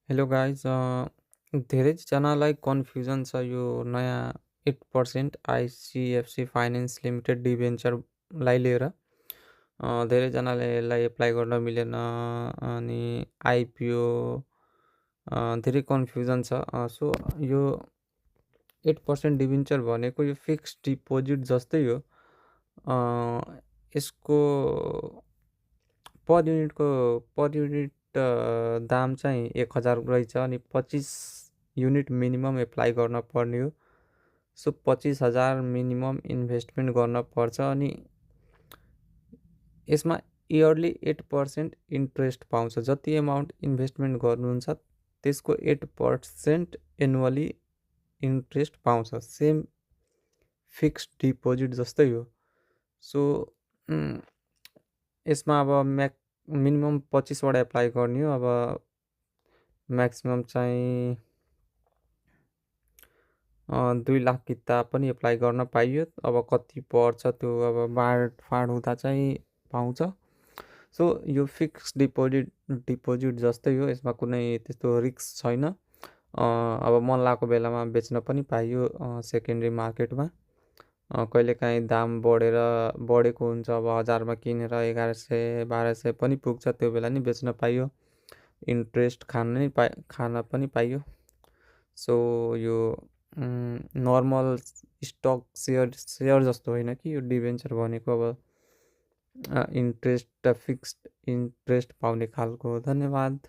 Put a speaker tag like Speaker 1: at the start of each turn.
Speaker 1: Hello guys धेरैजनालाई confusion छ यो नयाँ 8% आइसिएफसी फाइनेन्स लिमिटेड डिभेन्चरलाई लिएर धेरैजनाले यसलाई एप्लाई गर्न मिलेन अनि आइपिओ धेरै कन्फ्युजन छ सो यो 8% डिभेन्चर भनेको यो फिक्स डिपोजिट जस्तै हो। यसको पर युनिट दाम चाहिँ 1000 रहेछ अनि 25 युनिट मिनिमम एप्लाई गर्न पर्ने हो। सो 25,000 मिनिमम इन्भेस्टमेन्ट गर्न पर्छ अनि यसमा इयरली 8% इन्ट्रेस्ट पाउँछ। जति एमाउन्ट इन्भेस्टमेन्ट गर्नुहुन्छ त्यसको 8% एनुअली इन्ट्रेस्ट पाउँछ। सेम फिक्स्ड डिपोजिट जस्तै हो। सो यसमा अब मिनिमम 25वटा एप्लाई गर्ने हो। अब म्याक्सिमम चाहिँ 2 लाख किताब पनि एप्लाई गर्न पाइयो। अब कति पर्छ त्यो अब बाँडफाँड हुँदा चाहिँ पाउँछ। सो यो फिक्स डिपोजिट जस्तै हो। यसमा कुनै त्यस्तो रिस्क छैन। अब मन लागेको बेलामा बेच्न पनि पाइयो सेकेन्डरी मार्केटमा। कहिलेकाहीँ दाम बढेको हुन्छ। अब 1000मा किनेर 1100 1200 पनि पुग्छ, त्यो बेला नि बेच्न पाइयो। इन्ट्रेस्ट खान पनि पाइयो। सो यो नर्मल स्टक सेयर जस्तो होइन कि यो डिभेन्चर भनेको अब इन्ट्रेस्ट फिक्स्ड इन्ट्रेस्ट पाउने खालको हो। धन्यवाद।